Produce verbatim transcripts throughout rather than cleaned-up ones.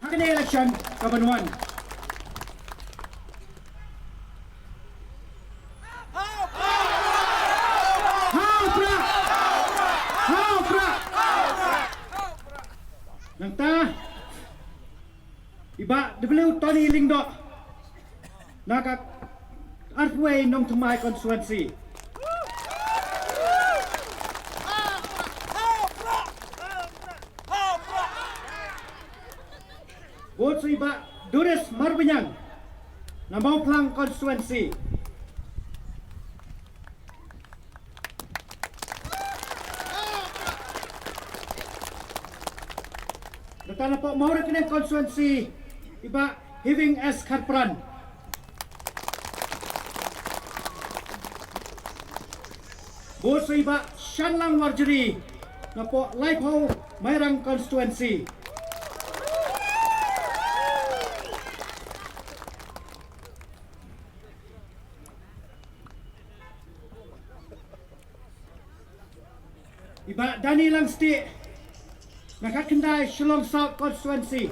Kane election ka ban wan. Ha u Prah! Ha u Prah! Nangta i Bah W Tony Lyngdoh na ka arphew wei Nongthymmai constituency. Bun sa i Bah Doris Marbaniang na Mawphlang constituency. Nangta na pdeng Mawryngkneng constituency i Bah Heaving S Kharpran. Bun sa i Bah Shanlang Warjri na pdeng Laiphew Mairang constituency. I Bah Danny Langstieh na khatkhyndai Shillong South constituency.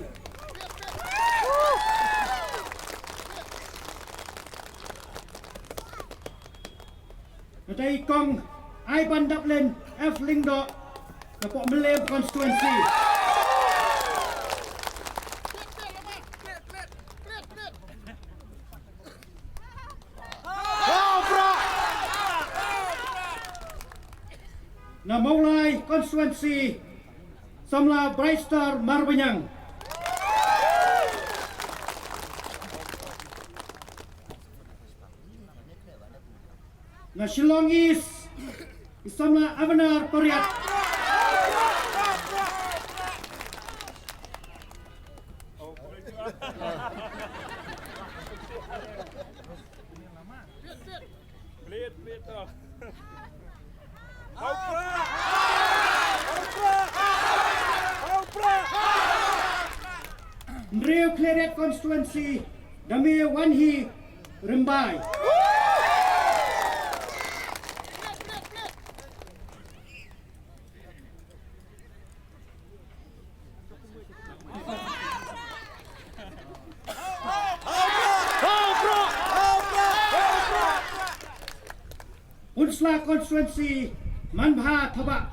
Nangta i Kong Aibandaplin F Lyngdoh na pdeng Mylliem constituency. Na Mawlai constituency, samla Brightstar Marbaniang. Na Shillong East, i samla Avener Pariat. Plit, plit, to. Ha u Prah! Ha u Prah! Ha u Prah! Hynriew Khliehriat constituency, da me Wanhi Rymbai. Pynursla constituency, Manbha Thabah.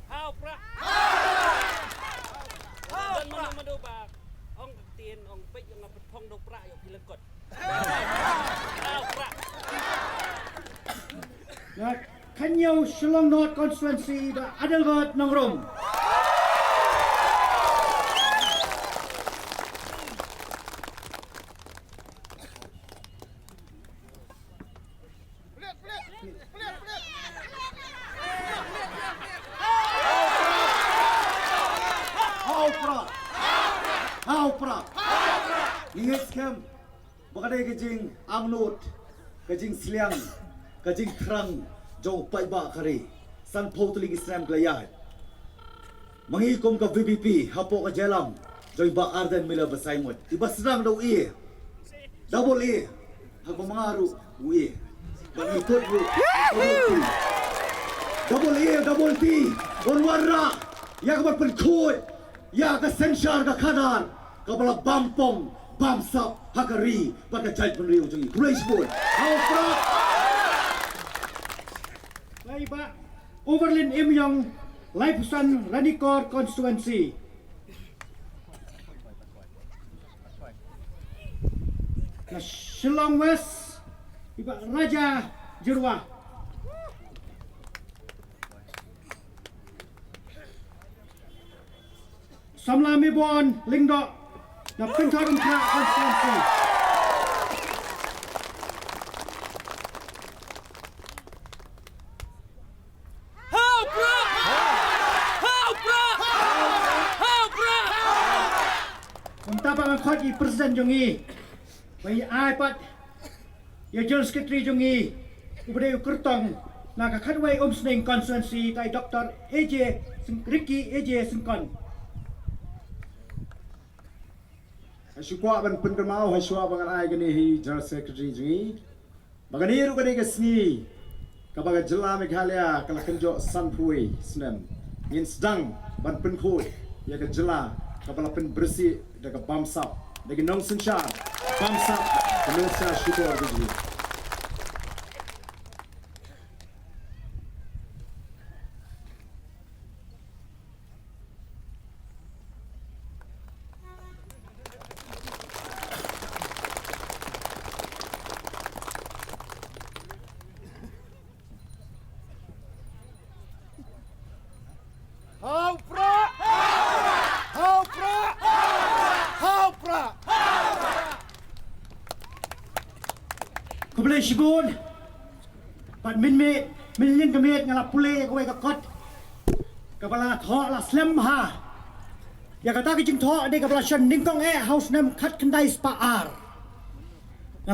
Ha u Prah! Ha u Prah! Don mano mano ba ong ka ktien, ong peit ïa nga pynphong da u Prah ïa u phi lyngkot. Ha u Prah! Na khathynñiew Shillong North constituency, Bah Adelbert Nongrum. Ha u Prah! Ha u Prah! Ngi ngeit skhem ba ka dei ka jingangnud, ka jingsliang, ka jingthrang jong u paidbah ka ri. Sanphew tylli ki snem ki la ïaid. Ma ngi kum ka V P P hapoh ka jingïalam jong i Bah Ardent Miller Basaiawmoit, i ba sdang da u A. Double A. Haba ma nga ruh u A. Ba ngi kut ruh double A. Double A, double T. Ban wanrah ïa ka ban pynkhuid ïa ka synshar ka khadar kaba la bam pong bam sap ha ka ri bad ka jaitbynriew jong ngi. Khublei shibun. Ha u Prah. Lai Bah Overlin Imyong, Laipushan Ranikor constituency. Na Shillong West, i Bah Raja Jyrwa. Samla Mibon Lyngdoh na Pynthorumkhrah constituency. Ha u Prah! Ha u Prah! Ha u Prah! Kumta pat ngan khot ïa i president jong ngi ba i ai pat ïa u General Secretary jong ngi, uba dei u kyrtong na ka khatwei Umsning constituency, tai Doctor A J Seng-, Ricky A J Syngkon. Nga shu kwah ban pynkynmaw, ha shuwa ba ngan ai kane ha i General Secretary jong ngi, Ba kane ruh ka dei ka sngi kaba ka jylla Meghalaya ka la kynjoh sanphew snem. Ngin sdang ban pynkhuid ïa ka jylla kaba la pynbrysie da ka bamsap, da ki nongsynshar bamsap, ka nongsynshar shukor ka jong ngi. Ha u Prah! Ha u Prah! Ha u Prah! Khublei shibun. Bad mynmiet, mynlien ka miet nga la pule ïa kawei ka kot kaba la thoh la slem ha. Ïa kata ka jingthoh dei kaba la shon nyngkong eh ha u snem khatkhyndai spah ar.